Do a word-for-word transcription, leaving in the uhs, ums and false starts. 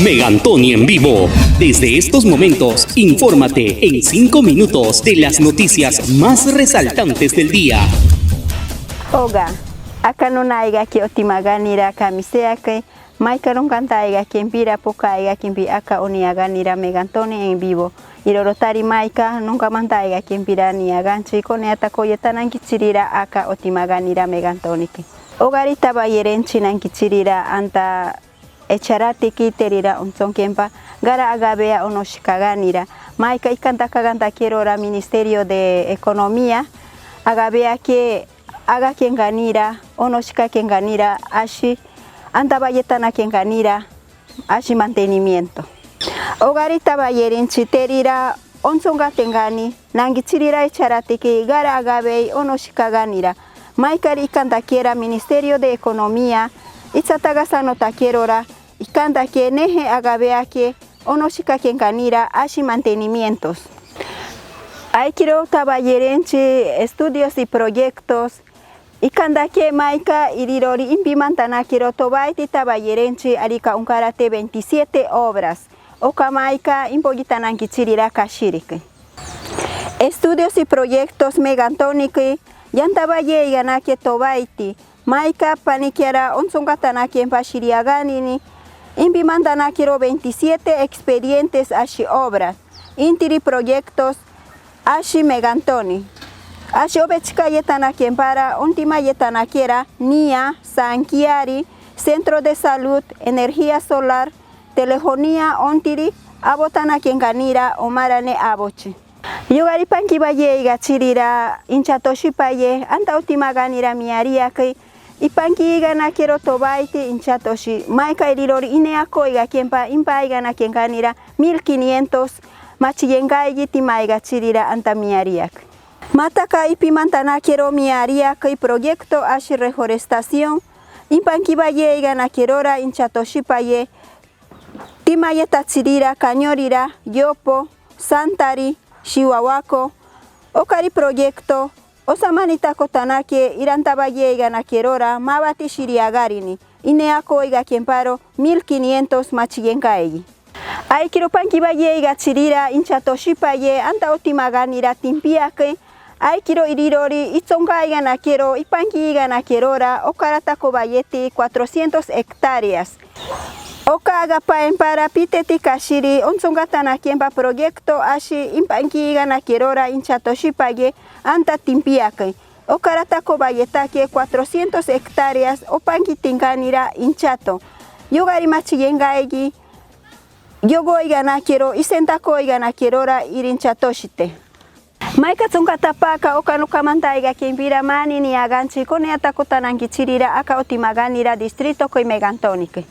Megantoni en vivo. Desde estos momentos, infórmate en cinco minutos de las noticias más resaltantes del día. Oga, aka nunaiga ki otimaganira kamiseaki, maika nunkantaaiga kempira pukaaiga kempi aka oniaganira Megantoni en vivo. Iroro tari maika nunkamantaaiga kempira niaganchi kone ata koyeta nankichirira aka otimaganira Megantoniki. Ogaritaba yerenchi nankichirira anta echaratiki terira onsonkempa gara agabea onoshikaganira. Maika ikanta kagantakerora Ministerio de Economía agabea ke agakenganira, onoshikakenganira, ashi anta bayetanakenganira, ashi mantenimiento. Ogaritaba yerenchi terira onsongatengani nankichirira echaratiki gara agabei onoshikaganira. Maikari ikantakera Ministerio de Economía, itsatagasa notakerora, ikantake nehe agabea ke onoshikakenganira ashi mantenimientos. Aikiroutaba yerenchi estudios y proyectos, ikantake maika irirori impimantanakeró tobaiti taba yerenchi arika unkarate veintisiete obras. Oka maika impogitanankichirira kashiriki. Estudios y proyectos Megantoniki, yantaba yeiganake tobaiti, maika panikiara onsongatanakempa shiriaganini, impimantanakero veintisiete expedientes ashi obras, intiri proyectos, ashi Megantoni. Ashi obechika yetanakempara, ontima yetanakera, nia, sankiari, centro de salud, energía solar, telefonía, ontiri abotanakenganira, omarane abochi. Yugari pankiba yeiga chirira incha toshipaye, anta otimaganira miariaki, ipankiiganakero tobaiti incha toshi, maika irirori ine akoigakempa, impaiganakenganira mil quinientos, machiyengaigi timaiga chirira anta miariaki. Mataka ipimantanakero miariaki proyecto ashi reforestación, impankiba yeiganakerora incha toshipaye, tima yeta chirira, Kañorira, Yopo, Santari, Shiwawako, okari proyecto, osamanitakotanake, irantaba yeiganakerora, mabati shiriagarini, ine akoigakemparo, mil quinientos machiyengaigi. Aikiru pankiba yeiga chirira incha toshipaye, anta otimaganira timpiaki, aikiru irirori, itsongaiganakero, ipankiiganakerora, okara takobayeti cuatrocientos hectáreas. Oka agapaempara piteti kashiri, onsongatanakempa proyecto ashi impankiiganakerora incha toshipaye, anta timpiaki. Okara takobayetake cuatrocientos hectáreas, opankitinganira inchato. Yugari machiyengaigi, yogoiganakero, isentakoiganakerora irincha toshite. Maika tsonka tapaka oka nukamantaiga kempira mani niaganchi kone ata kotanankichirira aka otimaganira distrito koi Megantoniki.